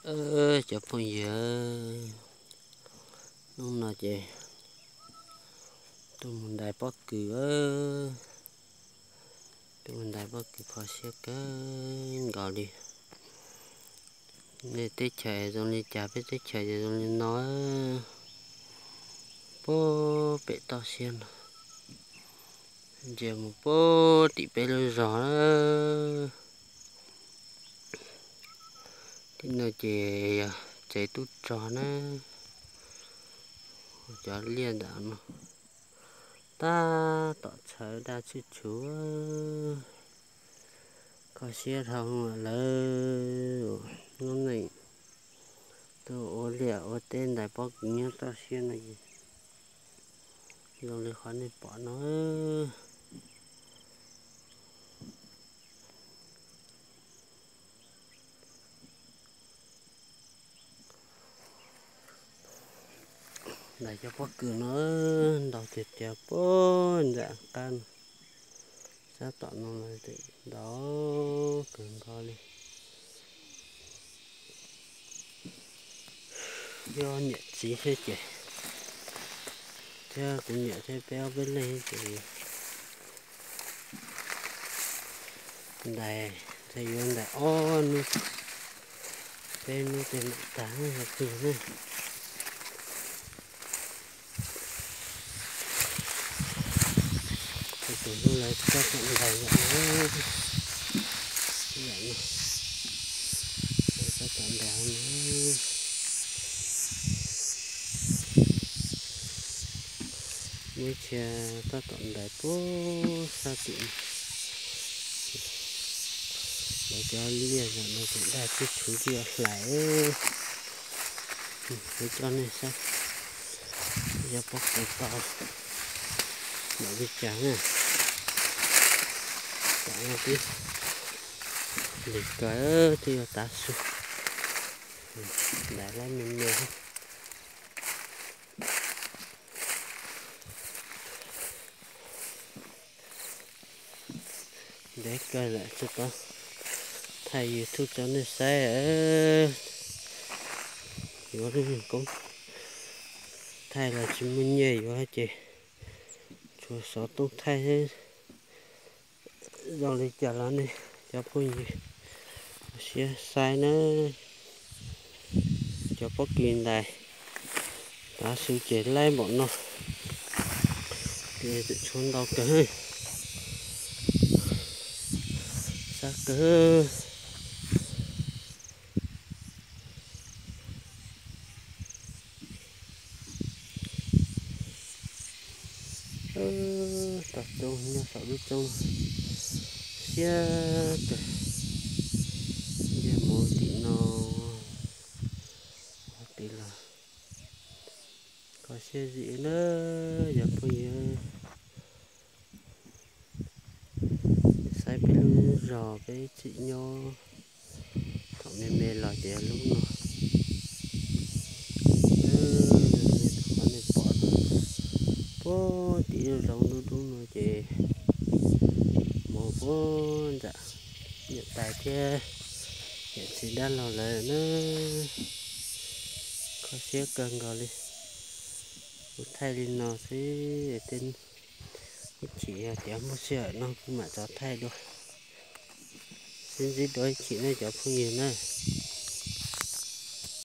Cov phooj ywg, hnub no ces tuaj mus ntais pob kws, tuaj mus ntais pob kws kho siab kawg nkaus li. Nej teb chaws zoo li cas, peb teb chaws ces zoo li no. Puag pem toj siab no, ntsia mus puag tim peb lub zos na. Tim no ces yog tsev tub rog na. Cov liaj ntawm no tab tom txhawv daj tshwj tshwv, kho siab dhau lawm. Lub neej tuaj ua liaj ua teb ntais pob kws nyob toj siab no, zoo li qhov nej pom no. Ntais cov pob kws no ntau tiag tiag puag nram qab no, sab tom no los ntau kawg nkaus li. Yog niam txiv thiab ces, thiab kuv niam thiab peb ob peb leeg ces ntais, ntshe yuav ntais ob hnub, peb hnub tej mam tag cov phooj ywg na. Tus hlub lawv tab tom ntais yom, tab tom ntais no. Muaj ib txhia tab tom ntais puag sab tim, lawv cov liaj zom no ces daj tshwj tshwv tsis yog hlais. Kuv coj nej saib yog pob kws tau npaum li cas na. Tam no twb lig kawg, twb yuav tav su, ntais laib me me. Ntev kawg lawm tsis tau thaij YouTube rau nej saib. Yuav lub koob thaij los tsis muaj nyiaj yuav ces tsuas xov tooj thaij xwb. Zoo li cas los nej cov phooj ywg siab saib na. Cov pob kws ntais tav su ces laib npaum no, ces tseem tshuav ntau kawg, sab kawg. Toj roob nyob saum lub roob siab kawg, yog mus tim no, mus tim los kho siab zim na yog phooj ywg. Saib peb lub zos peb tseem nyob thaum me me los ces lub no, qhov nej pom puag tim lub zoov dub dub no ces mus puag nram niam tais thiab niam txiv dab laug lawm na. Kho siab kawg nkaus li. Kuv thaij li no xwb, tej ib chim yog tias muaj sij hawm no kuv mam rov thaij dua. Sib ntsib dua ib chim nej cov phooj ywg na.